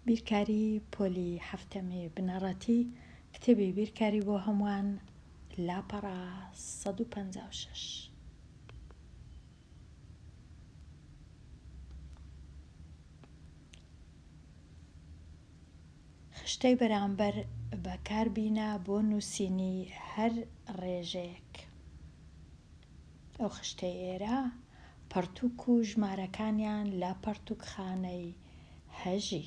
بیرکاری پۆلی حەفتەمی بنەڕەتی کتێبی بیرکاری بۆ هەمووان لاپەڕە 156. خشتەی بەرامبەر بەکاربینە بۆ نووسینی هەر ڕێژەیەک. ئەو خشتەی ئێرە پەڕتووک و ژمارەکانیان لە پەڕتووکخانەی هەژی.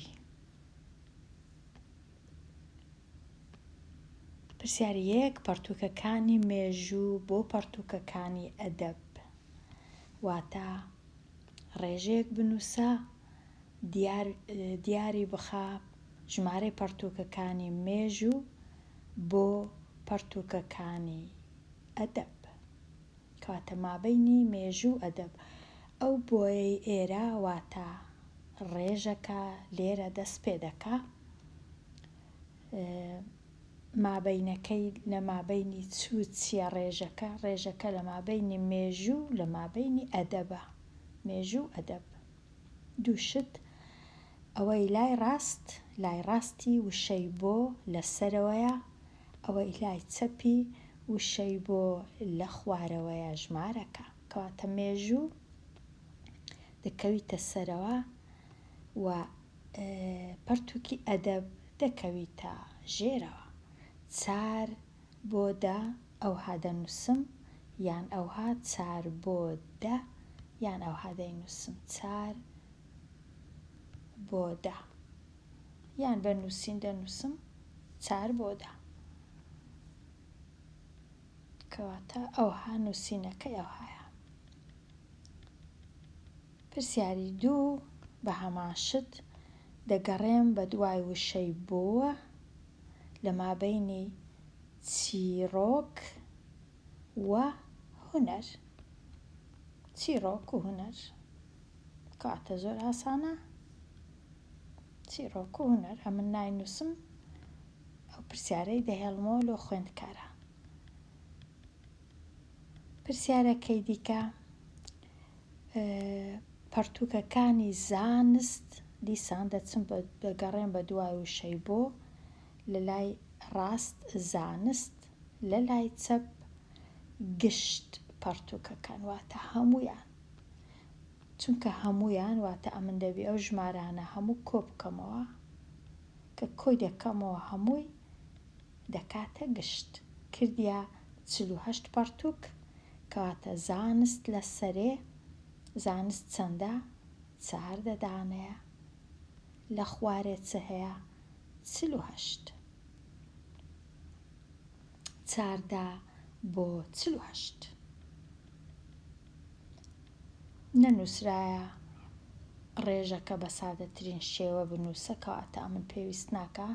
پرسیاری یەک، پەڕتووکەکانی مێژوو بۆ پەڕتووکەکانی ئەدەب واتە ڕێژەیەک بنووسە دیار دیاری بخە ژمارەی پەڕتووکەکانی مێژوو بۆ پەڕتووکەکانی ئەدەب. کەواتە مابەینی مێژوو و ئەدەب ئەو بۆیەی ئێرە واتە ڕێژەکە لێرە دەست پێ دەکا مابەینەکەی لە مابەینی چ و چیە ڕێژەکە ڕێژەکە لە مابەینی مێژوو لە مابەینی ئەدەبە مێژوو و ئەدەب دوو شت ئەوەی لای ڕاست لای ڕاستی وشەی بۆ لە سەرەوەیە ئەوەی لای چەپی وشەی بۆ لە خوارەوەیە ژمارەکە کەواتە مێژوو دەکەویتە سەرەوە و پەرتوکی ئەدەب دەکەویتە ژێرەوە چار بۆ دە ئەوها دەنووسم یان ئەوها چار بۆ دە یان ئەوها دەینووسم چار بۆ دە یان بە نووسین دەنووسم چار بۆ دە کەواتە ئەوها نووسینەکەی ئەوهایە. پرسیاری دوو بە هەمان شت دەگەڕێم بە دوای وشەی بۆوە لە مابەینی چیڕۆک و هونەر. چیڕۆک و هونەر کەواتە زۆر ئاسانە. چیڕۆک و هونەر ئەمن ناینووسم ئەو پرسیارەی دەهێڵمەوە لۆ خوێندکاران. پرسیارەکەی دیکە پەڕتووکەکانی زانست دیسان دەچم دەگەڕێم بە دوای وشەی بۆ لە لای ڕاست زانست لە لای چەپ گشت پەڕتووکەکان واتە هەموویان چونکە هەموویان واتە ئەمن دەبی ئەو ژمارانە هەموو کۆ بکەمەوە کە کۆی دەکەمەوە هەمووی دەکاتە گشت کردیە 48 پەڕتووک کەواتە زانست لە سەرێ زانست چەندە؟ 14 دانەیە لە خوارێ چ هەیە؟ 48 چاردە بۆ 48 نەنووسرایە ڕێژەکە بە سادەترین شێوە بنووسە کەواتە ئەمن پێویست ناکا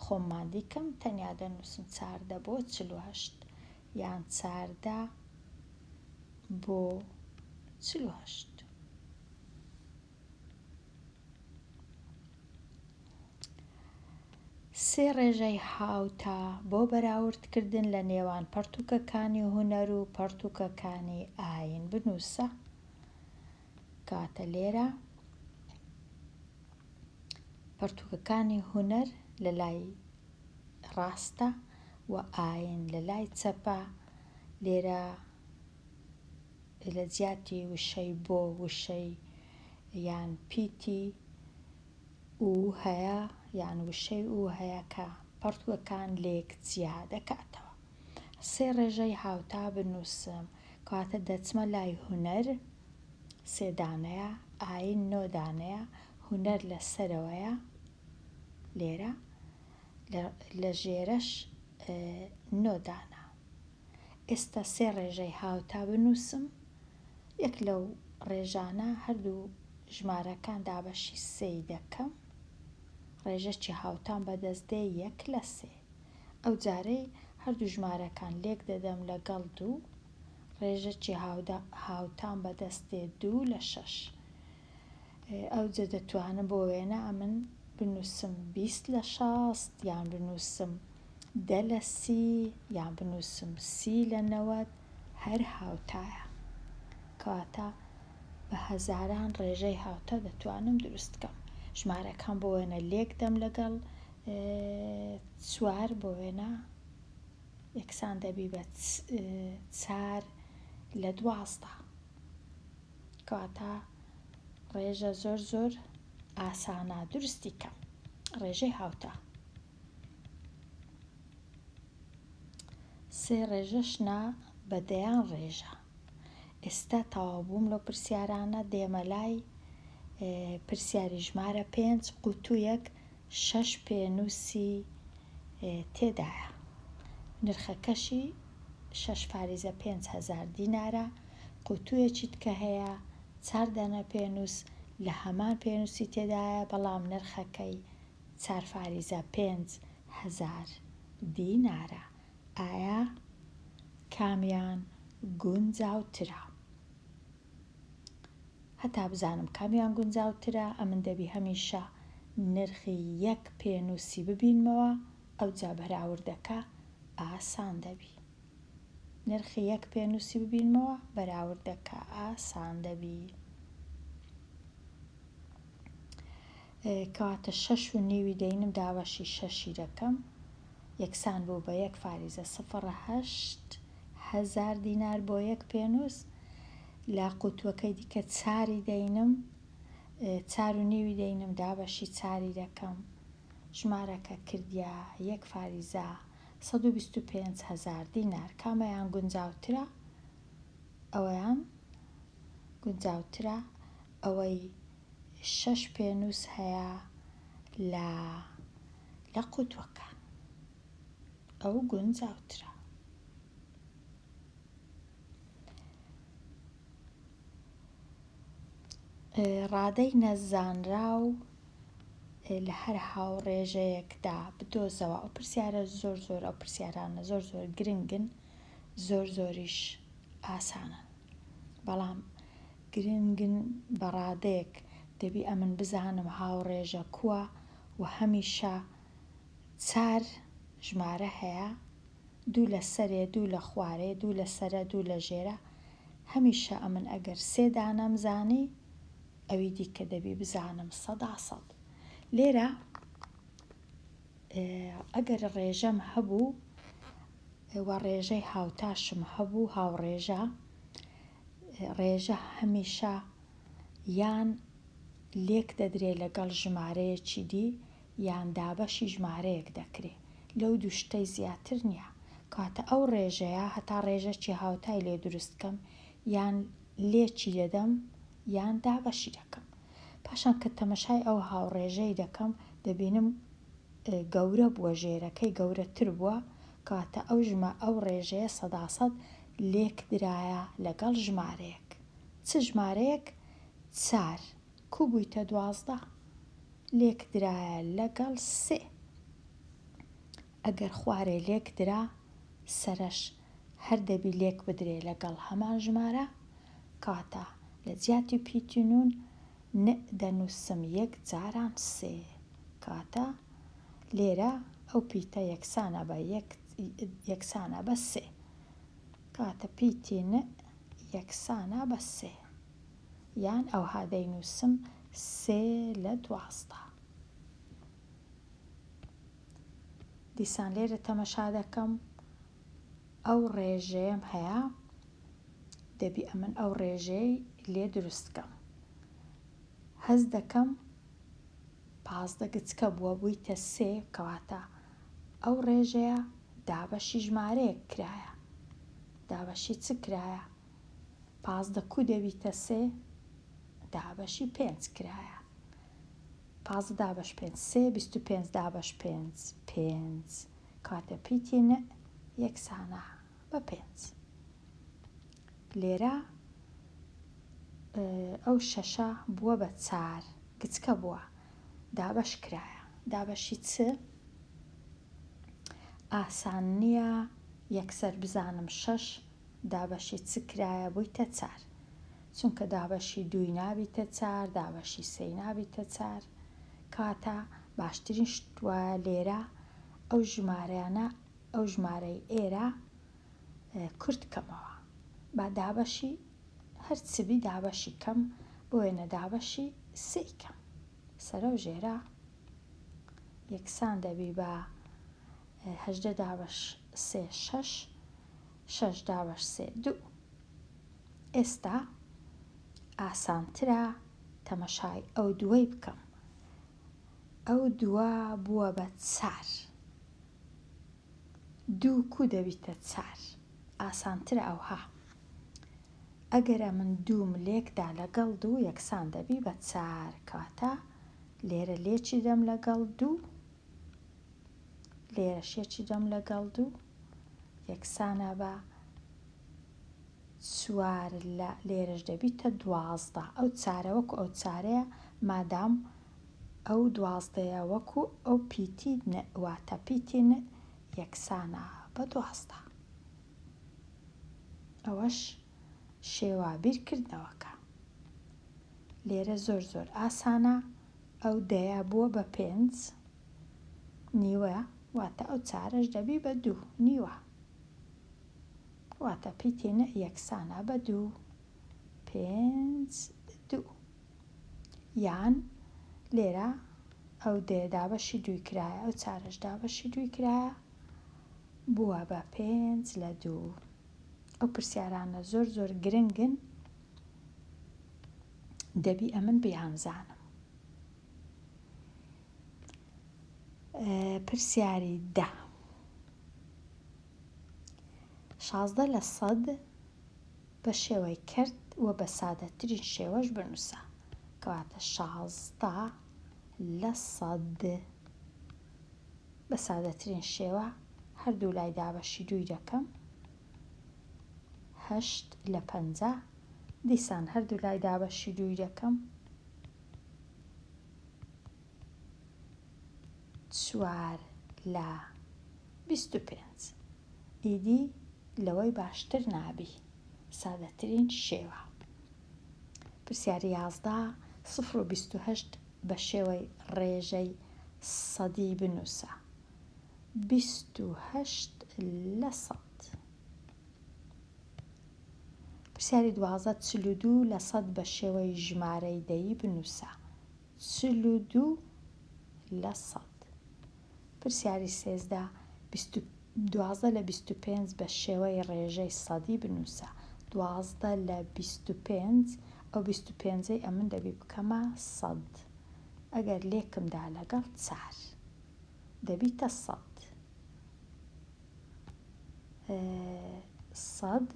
خۆم ماندی کەم تەنیا دەنووسم 14 بۆ 48 یان 14 بۆ 48. سێ ڕێژەی هاوتا بۆ بەراوردکردن لە نێوان پەڕتووکەکانی هونەر و پەڕتووکەکانی ئایین بنووسە. کەواتە لێرە پەڕتووکەکانی هونەر لە لای ڕاستە و ئایین لە لای چەپە. لێرە لە جیاتی وشەی بۆ وشەی یان پیتی و هەیە یان وشەی و هەیە کە پەڕتووەکان لێک جیا دەکاتەوە. سێ ڕێژەی هاوتا بنووسم کەواتە دەچمە لای هونەر سێ دانەیە، ئایین نۆ دانەیە، هونەر لە سەرەوەیە لێرە لە ژێرەش نۆ دانە. ئێستا سێ ڕێژەی هاوتا بنووسم، یەک لەو ڕێژانە هەردوو ژمارەکان دابەشی سێی دەکەم، ڕێژەکی هاوتام بەدەست دێ یەک لە سێ. ئەو جارەی هەردوو ژمارەکان لێک دەدەم لەگەڵ دوو، ڕێژەکی هاوتام بەدەست دێ دوو لە شەش. ئەوجە دەتوانم بۆ وێنە ئەمن بنووسم 20 لە شەست یان بنووسم دە لە سی یان بنووسم سی لە 90 هەر هاوتایە. کەواتە بە هەزاران ڕێژەی هاوتا دەتوانم دروست کەم. ژمارەکان بۆ وێنە لێک دەم لەگەڵ چوار بۆ وێنە یەکسان دەبی بە چار لە 12. کەواتە ڕێژە زۆر زۆر ئاسانە دروستی کەم ڕێژەی هاوتا. سێ ڕێژەش نا بە دەیان ڕێژە. ئێستا تەواو بووم لەو پرسیارانە دێمە لای پرسیاری ژمارە پێنج قوتوویەک شەش پێنووسی تێدایە نرخەکەشی شەش فاریزە 5000 دینارە قوتوویەکی تکە هەیە چار دانە پێنووس لە هەمان پێنووسی تێدایە بەڵام نرخەکەی چار فاریزە 5000 دینارە ئایا کامیان گونجاوترە؟ هەتا بزانم کامیان گونجاوترە ئەمن دەبی هەمیشە نرخی یەک پێنووسی ببینمەوە ئەوجا بەراوردەکە ئاسان دەبی. نرخی یەک پێنووسی ببینمەوە بەراوردەکە ئاسان دەبی. کەواتە شەش و نیوی دەینم دابەشی شەشی دەکەم یەکسان بوو بە یەک فاریزە سفر 8000 دینار بۆ یەک پێنووس. لە قوتووەکەی دیکە چاری دەینم چار و نیوی دەینم دابەشی چاری دەکەم. ژمارەکە کردیا یەک فاریزە 125 هەزار دینار. کامەیان گونجاوترە؟ ئەوەیان گونجاوترە ئەوەی شەش پێنووس هەیە لە لە قوتووەکە ئەو گونجاوترە. ڕادەی نەزانراو لە هەر هاوڕێژەیەکدا بدۆزەوە. ئەو پرسیارە زۆر زۆر ئەو پرسیارانە زۆر زۆر گرنگن، زۆر زۆریش ئاسانن، بەڵام گرنگن بە ڕادەیەک دەبی ئەمن بزانم هاوڕێژە کووە و هەمیشە چار ژمارە هەیە، دوو لە سەرێ، دوو لە خوارێ، دوو لە سەرە، دوو لە ژێرە. هەمیشە ئەمن ئەگەر سێ دانەم زانی ئەوی دیکە دەبی بزانم سەدا سەد. لێرە ئەگەر ڕێژەم هەبوو و ڕێژەی هاوتاشم هەبوو هاوڕێژە، ڕێژە هەمیشە یان لێک دەدرێ لەگەڵ ژمارەیەکی دی یان دابەشی ژمارەیەک دەکرێ، لەو دوو شتەی زیاتر نییە. کەواتە ئەو ڕێژەیە هەتا ڕێژەکی هاوتای لێ دروست کەم یان لێکی دەدەم یان دابەشی دەکەم. پاشان کە تەمەشای ئەو هاوڕێژەی دەکەم دەبینم گەورە بووە، ژێرەکەی گەورەتر بووە، کەواتە ئەو ژمە ئەو ڕێژەیە سەداسەد لێک درایە لەگەڵ ژمارەیەک. چ ژمارەیەک؟ چار. کو بوویتە 12؟ لێک درایە لەگەڵ سێ. ئەگەر خوارێ لێک درا سەرەش هەر دەبی لێک بدرێ لەگەڵ هەمان ژمارە، کەواتە لە جیاتی پیتی نوون ن دەنووسم یەک جاران سێ، کەواتە لێرە ئەو پیتە یەکسانە بە یەک یەکسانە بە سێ، کەواتە پیتی ن یەکسانە بە سێ، یان ئەوها دەینووسم سێ لە 12. دیسان لێرە تەمەشا دەکەم ئەو ڕێژەیەم هەیە دەبی ئەمن ئەو ڕێژەی لێ دروست کەم. هەست دەکەم 15 گچکە بووە بوویتە سێ، کەواتە ئەو ڕێژەیە دابەشی ژمارەیەک کرایە. دابەشی چ کرایە؟ 15 کو دەبیتە سێ؟ دابەشی پێنج کرایە. 15 دابەش پێنج سێ، 25 دابەش پێنج پێنج، کەواتە پیتی ن یەکسانە بە پێنج. لێرە ئەو شەشە بووە بە چار، گچکە بووە، دابەش کرایە. دابەشی چ؟ ئاسان نییە یەکسەر بزانم شەش دابەشی چ کرایە بوویتە چار، چونکە دابەشی دووی نابیتە چار، دابەشی سێی نابیتە چار. کەواتە باشترین شت وایە لێرە ئەو ژمارەیانە ئەو ژمارەی ئێرە کورت کەمەوە، با دابەشی هەر چ بی دابەشی کەم، بۆ وێنە دابەشی سێی کەم. سەرەو ژێرە یەکسان دەبی بە 18 دابەش سێ شەش، شەش دابەش سێ دوو. ئێستا ئاسانترە تەمەشای ئەو دووەی بکەم. ئەو دووە بووە بە چار. دوو کو دەبیتە چار؟ ئاسانترە ئەوها. ئەگەر ئەمن دووم لێک دا لەگەڵ دوو یەکسان دەبی بە چار. کەواتە لێرە لێکی دەم لەگەڵ دوو، لێرەش یەکی دەم لەگەڵ دوو یەکسانە بە چوار لە لێرەش دەبیتە 12. ئەو چارە وەکو ئەو چارەیە مادام ئەو دوازدەیە وەکو ئەو پیتی ن واتە پیتی ن یەکسانە بە 12. ئەوەش شێوە بیرکردنەوەکە لێرە زۆر زۆر ئاسانە. ئەو دەیە بووە بە پێنج نیوە واتە ئەو چارەش دەبی بە دوو نیوە واتە پیتی ن یەکسانە بە دوو پێنج دوو. یان لێرە ئەو دەیە دابەشی دووی کرایە ئەو چارەش دابەشی دووی کرایە بووە بە پێنج لە دوو. ئەو پرسیارانە زۆر زۆر گرنگن دەبی ئەمن بیانزانم. پرسیاری دە. 16 لە سەد بە شێوەی کەرت و بە سادەترین شێوەش بنووسە. کەواتە 16 لە سەد بە سادەترین شێوە هەردوو لای دابەشی دووی دەکەم. هەشت لە پەنجا دیسان هەردوو لای دابەشی دووی دەکەم. چوار لە 25. ئیدی لەوەی باشتر نابی. سادەترین شێوە. پرسیاری 11 سفر و 28 بە شێوەی ڕێژەی سەدی بنووسە. 28 لە سەد. پرسیاری 12 42 لە سەد بە شێوەی ژمارەی دەیی بنووسە. 42 لە سەد. پرسیاری 13 12 لە 25 بە شێوەی ڕێژەی سەدی بنووسە. 12 لە 25 ئەو 25ەی ئەمن دەبی بکەمە سەد. ئەگەر لێکمدا لەگەڵ چار دەبیتە سەد. سەد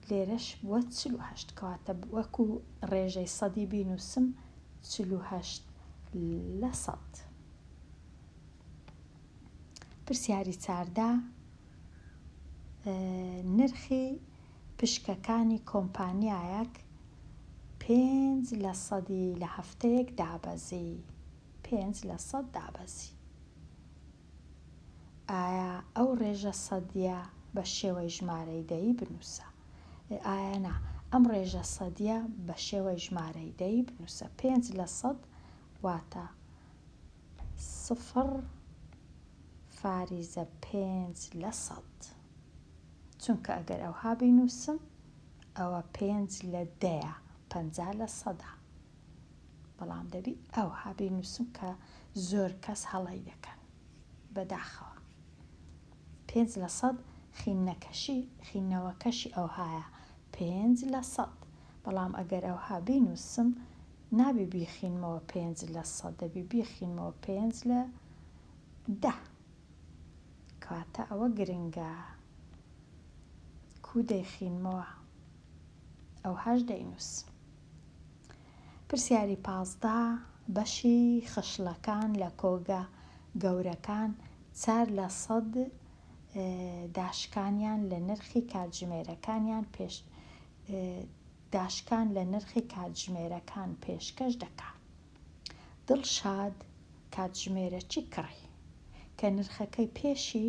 لێرەش بووە 48. کەواتە وەکو ڕێژەی سەدی بینووسم 48 لە سەد. پرسیاری چاردە نرخی پشکەکانی کۆمپانیایەک پێنج لە سەدی لە هەفتەیەک دابەزی. پێنج لە سەد دابەزی. ئایا ئەو ڕێژە سەدیە بە شێوەی ژمارەی دەیی بنووسە؟ ئایا نا ئەم ڕێژە سەدیە بە شێوەی ژمارەی دەیی بنووسە. پێنج لە سەد واتە صفر فاریزە پێنج لە سەد. چونکە ئەگەر ئەوها بینووسم ئەوە پێنج لە دەیە، پەنجا لە سەدا. بەڵام دەبی ئەوها بینووسم کە زۆر کەس هەڵەی دەکەن. بەداخەوە. پێنج لە سەد خینەکەشی خینەوەکەشی ئەوهایە پێنج لە سەد. بەڵام ئەگەر ئەوها بینووسم نابی بیخینمەوە پێنج لە سەد، دەبی بیخینمەوە پێنج لە دە. کەواتە ئەوە گرنگە کو دەیخینمەوە ئەوهاش دەینووسم. پرسیاری 15 بەشی خشڵەکان لە کۆگە گەورەکان چار لە سەد داشکانیان لە نرخی کاتژمێرەکانیان پێش داشکان لە نرخی کاتژمێرەکان پێشکەش دەکا. دڵشاد کاتژمێرەکی کڕی کە نرخەکەی پێشی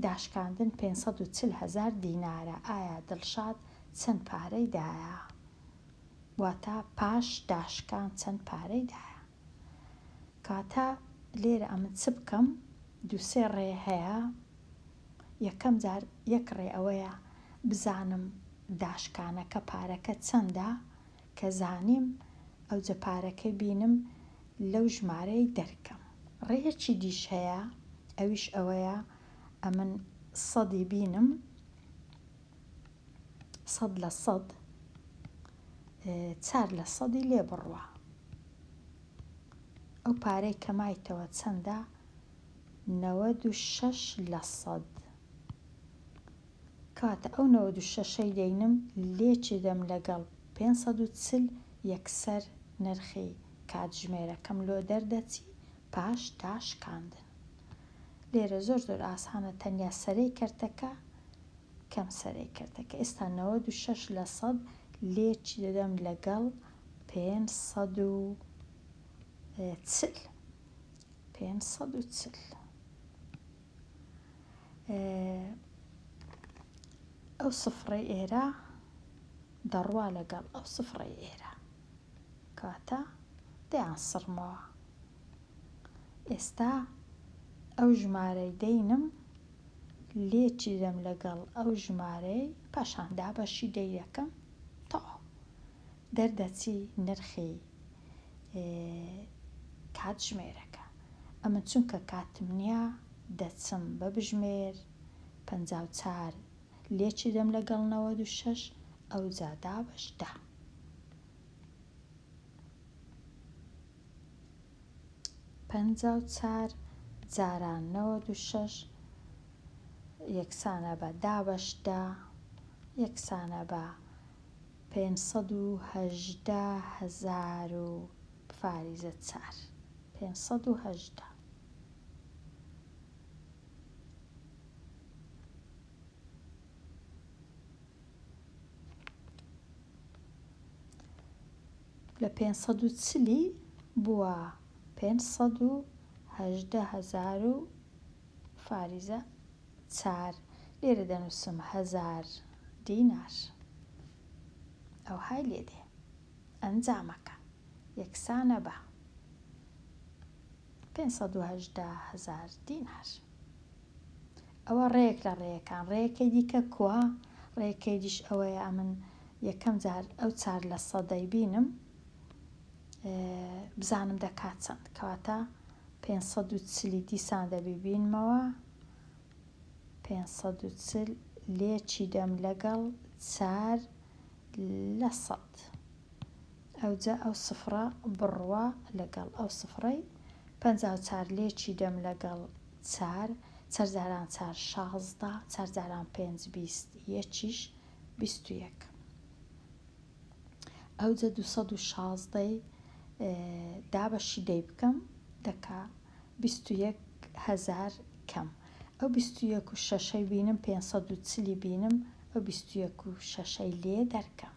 داشکاندن 540 هەزار دینارە. ئایا دڵشاد چەند پارەی دایە؟ واتە پاش داشکان چەند پارەی دایە؟ کاتە لێرە ئەمن چ بکەم؟ دوو سێ ڕێ هەیە. یەکەم جار یەک ڕێ ئەوەیە بزانم داشکانەکە پارەکە چەندە، کە زانیم ئەوجە پارەکەی بینم. لەو ژمارەی دەرکەم. ڕێیەکی دیش هەیە ئەویش ئەوەیە ئەمن سەدی بینم 100% چار لە سەدی لێ بڕوا ئەو پارەی کە مایتەوە چەندە؟ 96%. کەواتە ئەو 96ەی دەینم لێکی دەم لەگەڵ 540 یەکسەر نرخی کاتژمێرەکەم لۆ دەردەچی پاش داشکاندن. لێرە زۆر زۆر ئاسانە تەنیا سەرەی کەرتەکە کەم سەرەی کەرتەکە. ئێستا 96% لێکی دەدەم لەگەڵ 540. 540 ئەو سفرەی ئێرە دەڕوا لەگەڵ ئەو سفرەی ئێرە. کەواتە دەیان سڕمەوە. ئێستا ئەو ژمارەی دەینم لێکی دەم لەگەڵ ئەو ژمارەی پاشان دابەشی دەی دەکەم تەواو دەردەچی نرخی کاتژمێرەکە. ئەمن چونکە کاتم نییە دەچم بە بژمێر 54 لێکی دەم لەگەڵ 96 ئەوجا دابەش دە. 54 جاران 96 یەکسانە بە دابەش دە یەکسانە بە 518 هەزار و فاریزە چار. 518. لە 540 بووە 518 هەزار و فاریزە چار. لێرە دەنووسم هەزار دینار. ئەوهای لێ دێ. ئەنجامەکە یەکسانە بە 518 هەزار دینار. ئەوە ڕێیەک لە ڕێیەکان. ڕێیەکەی دیکە کوا؟ ڕێیەکەی دیش ئەوەیە ئەمن یەکەم جار ئەو چار لە سەدەی بینم بزانم دەکات چەند. کەواتە 540 دیسان دەبی بینمەوە. 540 لێکی دەم لەگەڵ چار لە سەد. ئەوجا ئەو سفرە بڕوا لەگەڵ ئەو سفرەی 54 لێکی دەم لەگەڵ چار، چار جاران چار 16، چار جاران پێنج 20، یەکیش 21. ئەوجا 216 دابەشی دەی بکەم دەکا 21 هەزار کەم. ئەو 21 و شەشەی بینم 540 بینم ئەو 21 و شەشەی لێ دەرکەم.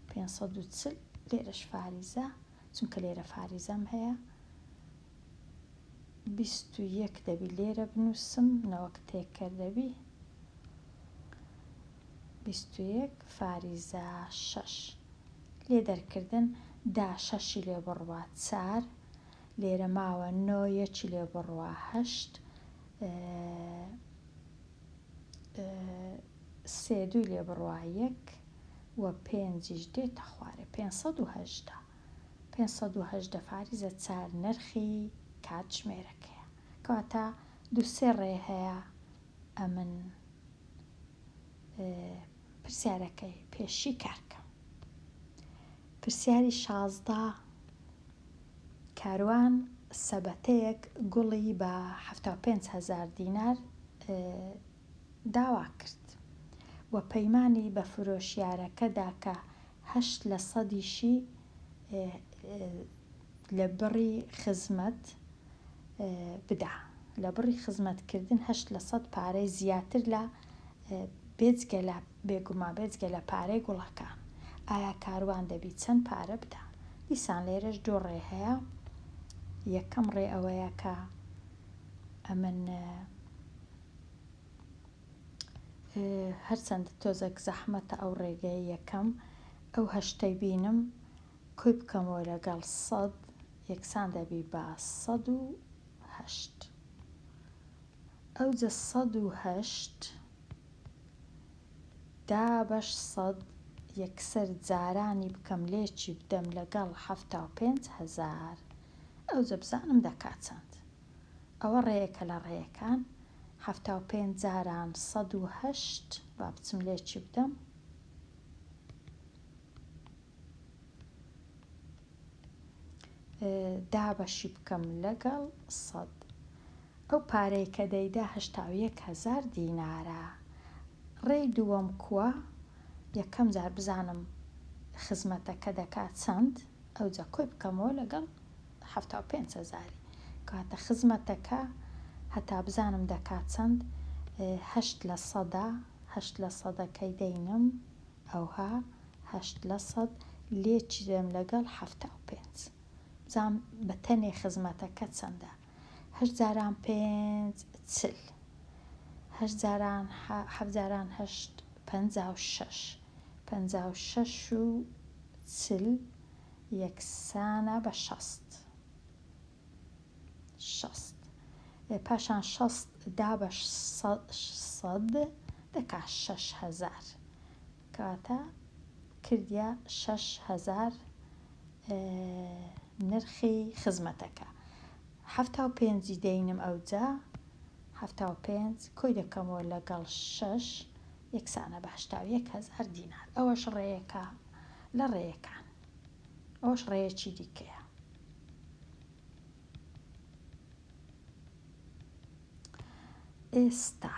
540 لێرەش فاریزە چونکە لێرە فاریزەم هەیە. 21 دەبی لێرە بنووسم نەوەک تێکەر دەبی. 21 فاریزە شەش. لێ دەرکردن دا شەشی لێ بڕوا چار، لێرە ماوە نۆ یەکی لێ بڕوا هەشت، سێ دووی لێ بڕوا یەک و پێنجیش دێتە خوارێ. 518. 518 فاریزە چار نرخی کاتژمێرەکەیە. کەواتە دوو سێ ڕێ هەیە ئەمن پرسیارەکەی پێشی کارکەم. پرسیاری 16 کاروان سەبەتەیەک گوڵی بە 75 هەزار دینار داوا کرد و پەیمانی بە فرۆشیارەکەدا کە هەشت لە سەدیشی لە بڕی خزمەت بدا. لە بڕی خزمەتکردن 8% پارەی زیاتر لە بێجگە لە بێگومان بێجگە لە پارەی گوڵەکان. ئایا کاروان دەبی چەند پارە بدا؟ دیسان لێرەش دوو ڕێ هەیە. یەکەم ڕێ ئەوەیە کە ئەمن هەرچەند تۆزێک زەحمەتە ئەو ڕێگەی یەکەم ئەو هەشتەی بینم کۆی بکەمەوە لەگەڵ سەد یەکسان دەبی بە 108. ئەوجە 108 دابەش سەد یەکسەر جارانی بکەم لێکی بدەم لەگەڵ 75 هەزار. ئەوجە بزانم دەکا چەند. ئەوە ڕێیەکە لە ڕێیەکان. 75 جاران 108 با بچم لێکی بدەم. دابەشی بکەم لەگەڵ سەد. ئەو پارەی کە دەیدا 81 هەزار دینارە. ڕێی دووەم کووە؟ یەکەم جار بزانم خزمەتەکە دەکا چەند، ئەوجا کۆی بکەمەوە لەگەڵ 75 هەزاری. کەواتە خزمەتەکە هەتا بزانم دەکا چەند، هەشت لە سەدا، هەشت لە سەدەکەی دەینم ئەوها هەشت لە سەد لێکی دەم لەگەڵ 75. بزانم بە تەنێ خزمەتەکە چەندە. هەشت جاران پێنج 40. هەشت جاران حەفت جاران هەشت 56. 56 و 40 یەکسانە بە 60. 60. پاشان 60 دابەش سەد دەکا 6000. کەواتە کردیا 6000 نرخی خزمەتەکە. 75ی دەینم ئەوجا 75 کۆی دەکەمەوە لەگەڵ شەش یەکسانە بە 81 هەزار دینار. ئەوەش ڕێیەکە لە ڕێیەکان. ئەوەش ڕێیەکی دیکەیە. ئێستا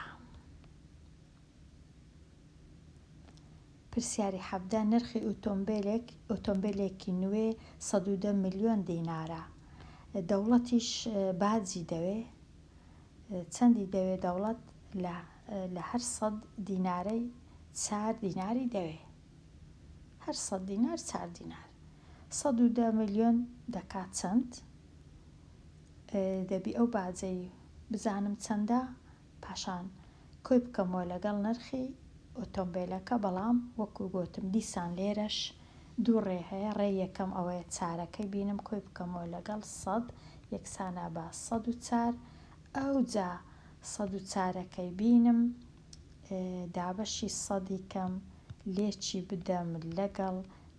پرسیاری 17 نرخی ئۆتۆمبیلێک ئۆتۆمبیلێکی نوێ 110 ملیۆن دینارە. دەوڵەتیش باجی دەوێ. چەندی دەوێ دەوڵەت؟ لە هەر 100 دینارەی 4 دیناری دەوێ. هەر 100 دینار 4 دینار. 110 ملیۆن دەکات چەند؟ دەبی ئەو باجەی بزانم چەندە، پاشان کۆی بکەمەوە لەگەڵ نرخی ئۆتۆمبیلەکە. بەڵام وەکو گوتم دیسان لێرەش دوو ڕێ هەیە. ڕێ یەکەم ئەوەیە چارەکەی بینم کۆی بکەمەوە لەگەڵ 100 یەکسانە بە 104. ئەوجا 104ەکەی بینم دابەشی سەدی کەم لێکی بدەم لەگەڵ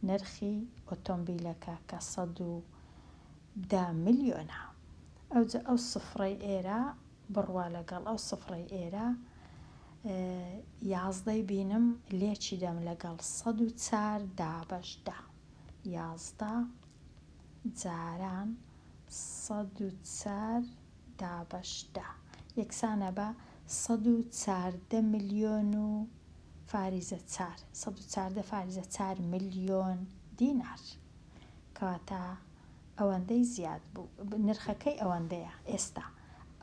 نرخی ئۆتۆمبیلەکە کە 110 ملیۆنە. ئەوجا ئەو سفرەی ئێرە بڕوا لەگەڵ ئەو سفرەی ئێرە یازدەی بینم لێکی دەم لەگەڵ 104 دابەش دە. 11 جاران 104 دابەش دە یەکسانە بە 114 ملیۆن و فاریزە چار. 114 فاریزە چار ملیۆن دینار. کەواتە ئەوەندەی زیاد بوو، نرخەکەی ئەوەندەیە ئێستا.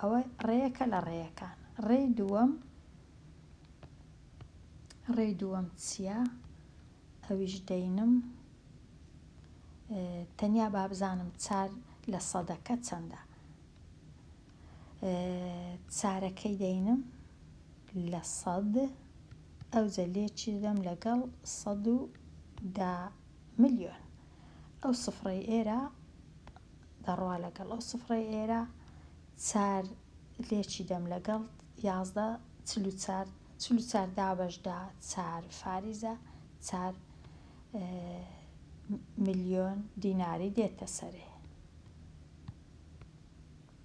ئەوە ڕێیەکە لە ڕێیەکان. ڕێی دووەم، ڕێی دووەم چییە؟ ئەویش دەینم تەنیا با بزانم چار لە سەدەکە چەندە. چارەکەی دەینم لە سەد، ئەوجە لێکی دەم لەگەڵ 110 ملیۆن. ئەو سفرەی ئێرە دەڕوا لەگەڵ ئەو سفرەی ئێرە چار لێکی دەم لەگەڵ 11 44. 44 دابەش دا چار فاریزە چار ملیۆن دیناری دێتە سەرێ.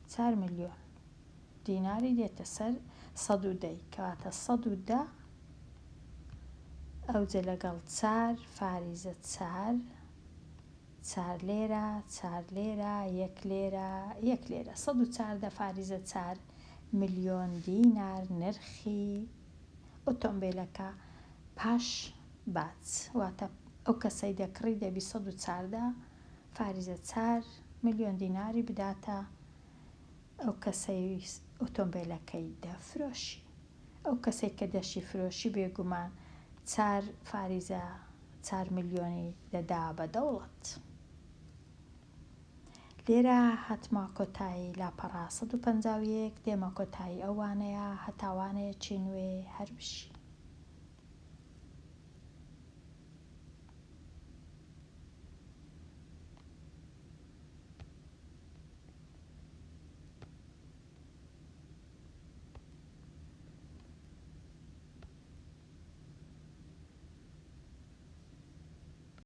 4 ملیۆن دیناری دێتە سەر 110. کەواتە 110 ئەوجە لەگەڵ چار فاریزە چار، چار لێرە، چار لێرە، یەک لێرە، یەک لێرە. 114 فاریزە چار ملیۆن دینار نرخی ئۆتۆمبیلەکە پاش باج. واتە ئەو کەسەی دەکڕی دەبی 114 فاریزە چار ملیۆن دیناری بداتە ئەو کەسەی ئۆتۆمبیلەکەی دەفرۆشی. ئەو کەسەی کە دەشی فرۆشی بێگومان چار فاریزە چار ملیۆنی دەدا بە دەوڵەت. لێرە هاتمە کۆتایی لاپەڕە 151، دێمە کۆتایی ئەو وانەیە. هەتا وانەیەکی نوێ هەر بژی.